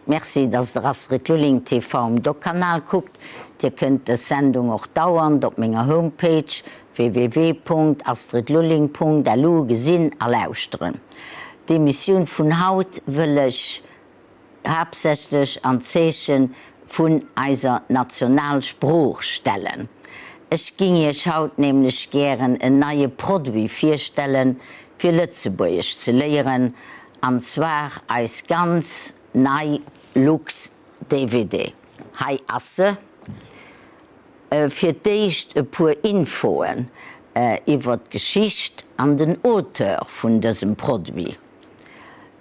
Merci, dass der Astrid Lulling TV um Doc-Kanal kuckt. Dir kënnt dës Sendung och dauernd op menger Homepage www.astridlulling.lu gesinn a lauschteren. D'Emissioun vun haut wëll ech haaptsächlech an d'Zeeche vun eiser Nationalsprooch stellen. Ech ging Iech haut nämlech gären en neie Produit virstellen, fir Lëtzebuergesch ze léieren, an zwar eis ganz nei Lux DVD. Hei ass se. Fir d'éischt e puer Infoen iwwert d'Geschicht an den Auteur vun dësem Produit.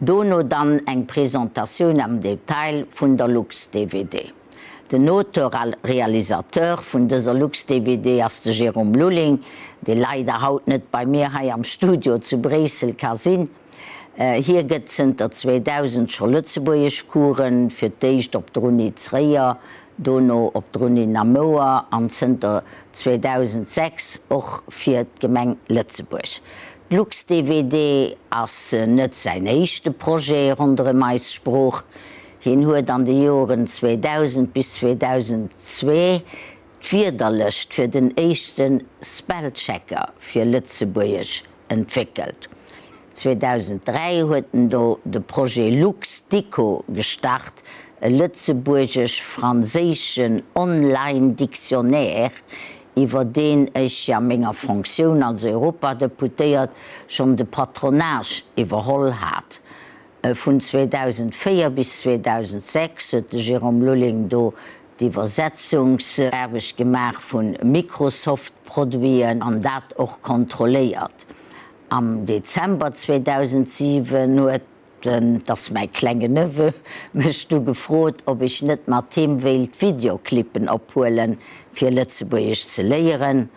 Dono dann eng Presentatioun am Detail vun der Lux-DVD. Den Auteur a Realisateur vun dëser Lux-DVD ass de Jérôme Lulling, dee leider haut net bei mir hei am Studio zu Bréissel ka sinn. Hie gëtt zënter 2000 scho Lëtzebuergeschcoursen, fir d'éischt op der Uni Tréier, dono op der Uni Namouer an zënter 2006 och fir d'Gemeng Lëtzebuerg. D'Lux-DVD ass net säin éischte Projet ronderëm eis Sprooch. Hien huet an de Joren 2000 bis 2002 d'Wierderlëscht fir den éischte Spellchecker fir Lëtzebuergesch entwéckelt. 2003 huet en do de Projet LuxDico gestart, e lëtzebuergesch-franséischen Online-Dictionnaire, iwwer deen ech a menger Fonctioun als Europadeputéiert schonn de Patronage iwwerholl hat. Vun 2004 bis 2006 huet de Jérôme Lulling do d'Iwwersetzungsaarbecht gemaach vu Microsoft-Produiten an dat och kontrolléiert. Am Dezember 2007 huet den, 't ass mäi klenge Neveu, mech du gefrot, ob ech net mat him wéilt Videoclippen ophuelen, fir Lëtzebuergesch ze léieren,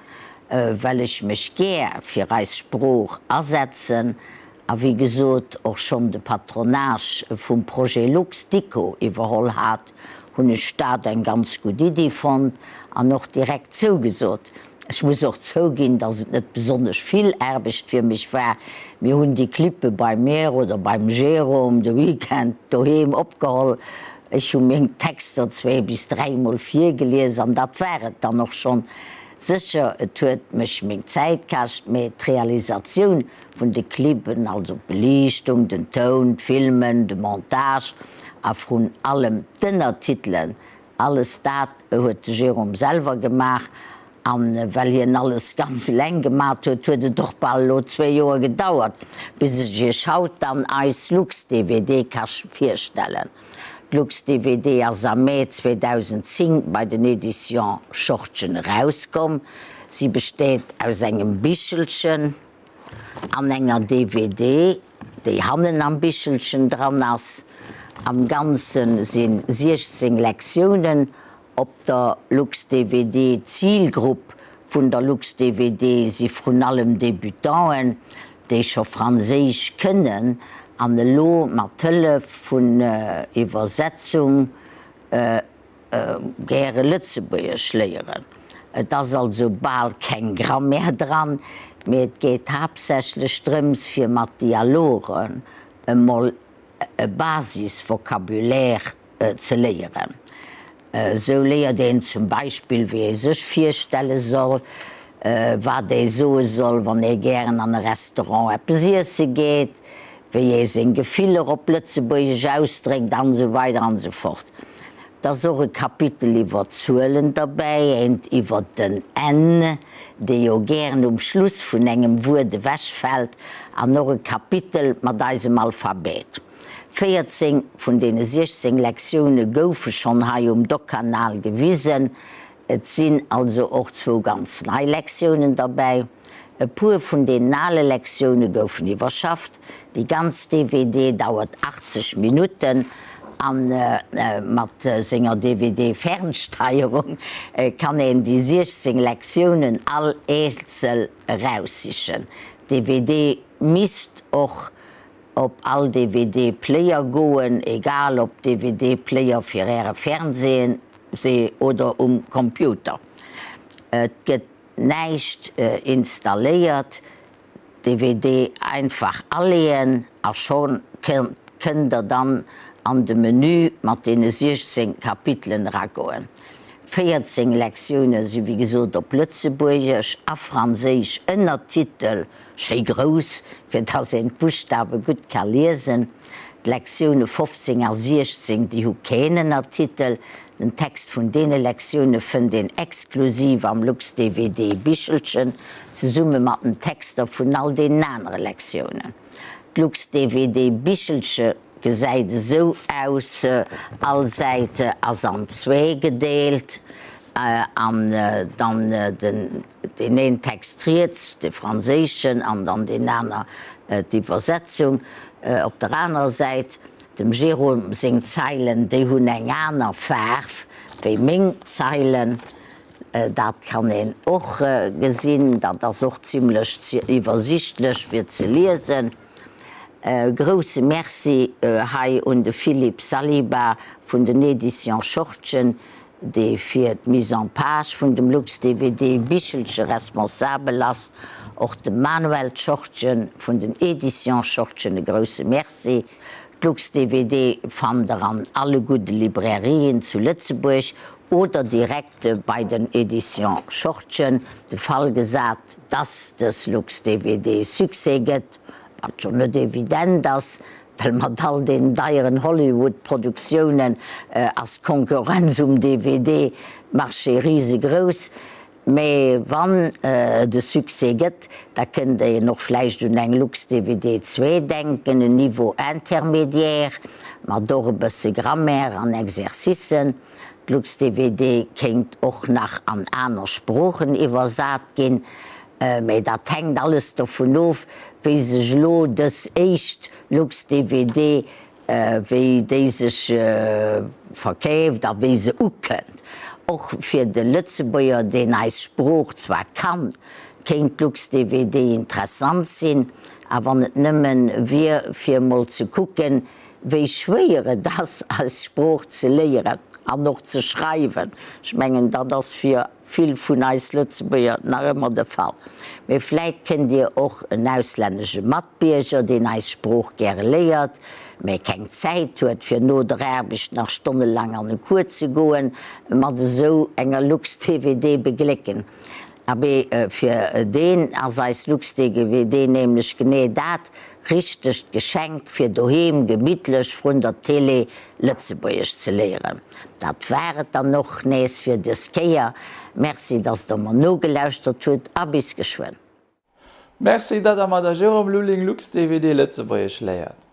well ech mech gär fir eis Sprooch asetzen a wéi gesot och schonn de Patronage vum Projet Luxdico iwwerholl hat, hunn ech dat eng ganz gutt Iddi fonnt an och direkt zougesot. Ech muss och zouginn, dass et net besonnesch vill Aarbecht fir mech war. Mir hunn déi Clippe bei mir oder beim Jérôme de Weekend doheem opgeholl. Ech hu meng Texter zwee bis dräimol virgelies an dat war et dann och schonn. Sécher, et huet mech meng Zäit kascht, mee d'Realisatioun vun de Clippen, also d'Beliichtung, den Toun, d'Filmen, de Montage a vrun allem d'Ënnertitelen, alles dat huet de Jérôme selwer gemaach. A well hien alles ganz eleng gemat huet, huet et och bal elo zwéi Joer gedauert, bis ech iech haut dann eis Lux-DVD ka virstellen. D'Lux-DVD ass am Mee 2010 bei den Editions Schortgen erauskomm. Si besteet aus engem Bichelchen an enger DVD, déi hannen am Bichelchen dran ass. Am Ganze si 16 Lektiounen op der Lux-DVD. D'Zilgrupp vun der Lux-DVD si vrun allem Debutanten, déi scho Franséisch kënnen an elo mat Hëllef vun Iwwersetzung gäre Lëtzebuergesch léieren. Et ass also bal keng Grammaire dran, mee et geet haaptsächlech drëms fir mat Dialogen emol e Basisvocabulaire ze léieren. Esou léiert een zum Beispill, wéi ee sech virstelle soll, wat ee soe soll, wann ee gären an e Restaurant eppes iesse geet, wéi ee seng Gefiller op Lëtzebuergesch ausdréckt an esou weider an esou fort. Et ass och e Kapitel iwwer Zuelen derbäi, eent iwwer den n, dee jo gären um Schluss vun engem Wuert ewechfält, an och e Kapitel mat eisem Alphabet. 14 vun deene 16 Lektioune goufe schonn hei um Doc-Kanal gewisen. Et sinn also och zwou ganz nei Lektiounen derbäi. E puer vun deenen ale Lektioune goufen iwwerschafft. Déi ganz DVD dauert 80 Minutten a mat senger DVD-Fernsteierung kann een déi 16 Lektiounen all eenzel eraussichen. D'DVD misst och op all DVD Player goen, egal op DVD Player fir äre Fernseh oder um Computer. Et gëtt näischt installéiert, DVD einfach aleeën a scho kënnt der dann. an de Menü mat deene 16 Kapitelen eragoen. 14 Lektioune si wéi gesot op Lëtzebuergesch a Franséisch, Ënnertitel schéi grouss, fir dass een d'Buschtawe gutt ka liesen. D'Lektioune 15 a 16, déi hu keen Ënnertitel. Den Text vun deene Lektioune fënnt een exklusiv am LuxDVD-Bichelchen, zesumme mat den Texter vun all deenen anere Lektiounen. D'LuxDVD-Bichelche gesäit esou aus, All Säit ass an zwee gedeelt an dann den deen een Text riets, de franséischen, an dann deen aner d'Iwwersetzung op der anerer Säit. Dem Jérôme seng Zeilen, déi hunn eng aner Faarf wéi meng Zeilen. Dat kann een och gesinn. Dat ass och zimlech iwwersichtlech fir ze liesen. E grousse Merci hei un de Philippe Saliba vun den Editions Schortgen, dee fir d'Mise en page vun dem Lux-DVD-Bichelche responsabel ass. Och dem Manuel Schortgen vun den Editions Schortgen e grousse Merci. D'Lux-DVD fannt der an alle gudde Librairien zu Lëtzebuerg oder direkt bei den Editions Schortgen. De Fall gesat, dass dës Lux-DVD Succès gëtt, wat jo net evident ass, Well mat all deenen deieren Hollywood-Produktiounen ass d'Konkurrenz um DVD-Marché risegrouss. Mee wann et e Succès gëtt, da kënnt een och vläicht un eng Lux-DVD 2 denken, en Niveau intermédiaire, mat och e bësse Grammaire an Exercicen. D'Lux-DVD kéint och nach an aner Sproochen iwwersat ginn. Mee dat hänkt alles dovun of, wéi sech elo dës éischt Lux-DVD, wéi déi sech verkeeft a wéi se ukënnt. Och fir de Lëtzebuerger, deen eis Sprooch zwar kann, kéint d'Lux-DVD interessant sinn, a wann et nëmmen wier, fir emol ze kucken, wéi schwéier et ass, eis Sprooch ze léieren an och ze schreiwen. Ech mengen, dat ass fir vill vun eis Lëtzebuerger nach ëmmer de Fall. Mee vläit kennt Dir och en auslännesche Matbierger, deen eis Sprooch gäre léiert, mä keng Zäit huet, fir no der Aarbecht nach stonnelang an e Cours ze goen, mat esou enger Lux-DVD beglécken. Abee, fir deen ass eis Lux-DVD nämlech genee dat richtegt Geschenk, fir doheem gemittlech vrun der Télé Lëtzebuergesch ze léieren. Dat war et dann och nees fir dës Kéier. Merci, dass der mer nogelauschtert hutt a bis geschwënn. Merci, datt der mat der Jérôme Lulling Lux-DVD Lëtzebuergesch léiert.